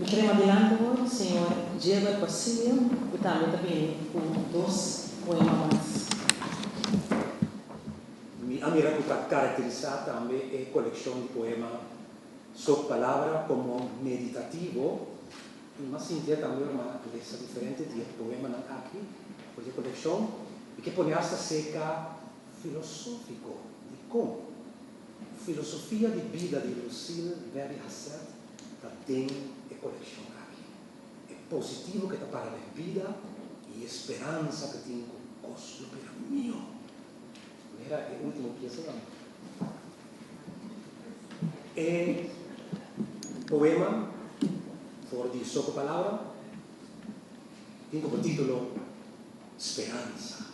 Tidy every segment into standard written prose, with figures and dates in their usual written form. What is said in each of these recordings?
Mi trema dilanti bo, señor Gilbert Basilio, ku tambe ta bini ku dos poema mas. Mi a mira ku ta karakterisá tambe e kolekshon di poema Sok Palabra komo meditativo i m'a sintié tambe ora m'a lesa diferente di e poemanan aki for di e kolekshon i ke pone asta seka filosófiko. Dikon? Filosofia di bida di Lucille Berry Haseth ta den e kolekshon aki. E positivo ke ta para den bida i e speransa ke tin ku kos lo bira mihó. Mira e último piesanan. E poema for di Soko Palabra tin komo título Speransa.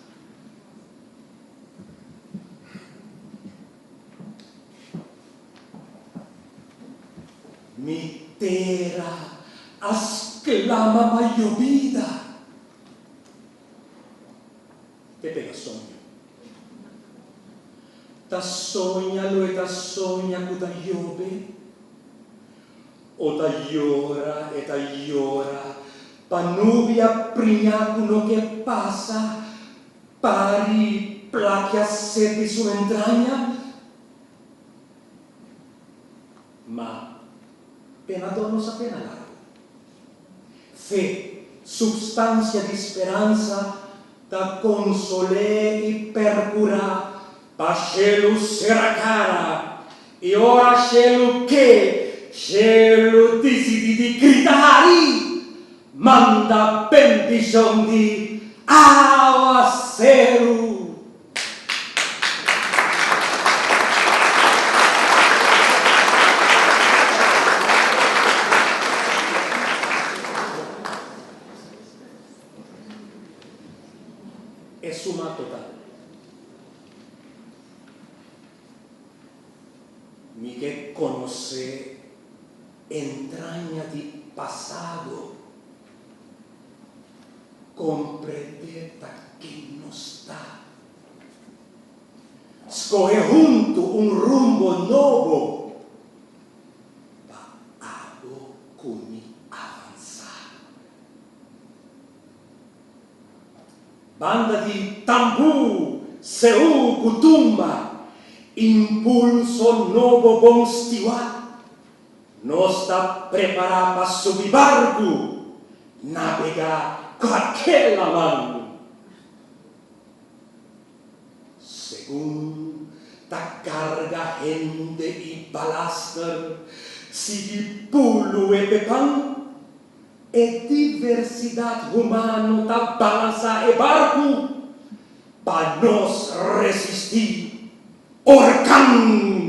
Mi tera a sklama pa yobida. Te pega soño. Ta soña lo e ta soña ku ta yobe. O ta yora e ta yora pa nubia priña ku no ke pasa Pari plakia set di su entraña, ma penadó no sa pena largu. Fe, substansia di speransa, ta konsol'é i perkurá pa shelu sera kara, i ora shelu ke, shelu disidí di grita hari! Manda bendishon di awaseru. E suma total. Mi ke konosé entraña di pasado, komprendé ta ken nos ta, skohe huntu un rumbo nobo pa abo ku mi avansá. Banda di tambú, seú ku tumba, impulso nobo bon stiwá. Nos ta prepará pa subi barku, nabegá kualke laman. Segun ta karga hende i balaster, sigui pulu e pepan, e diversidat humano ta balansá e barku pa nos resistí orkan.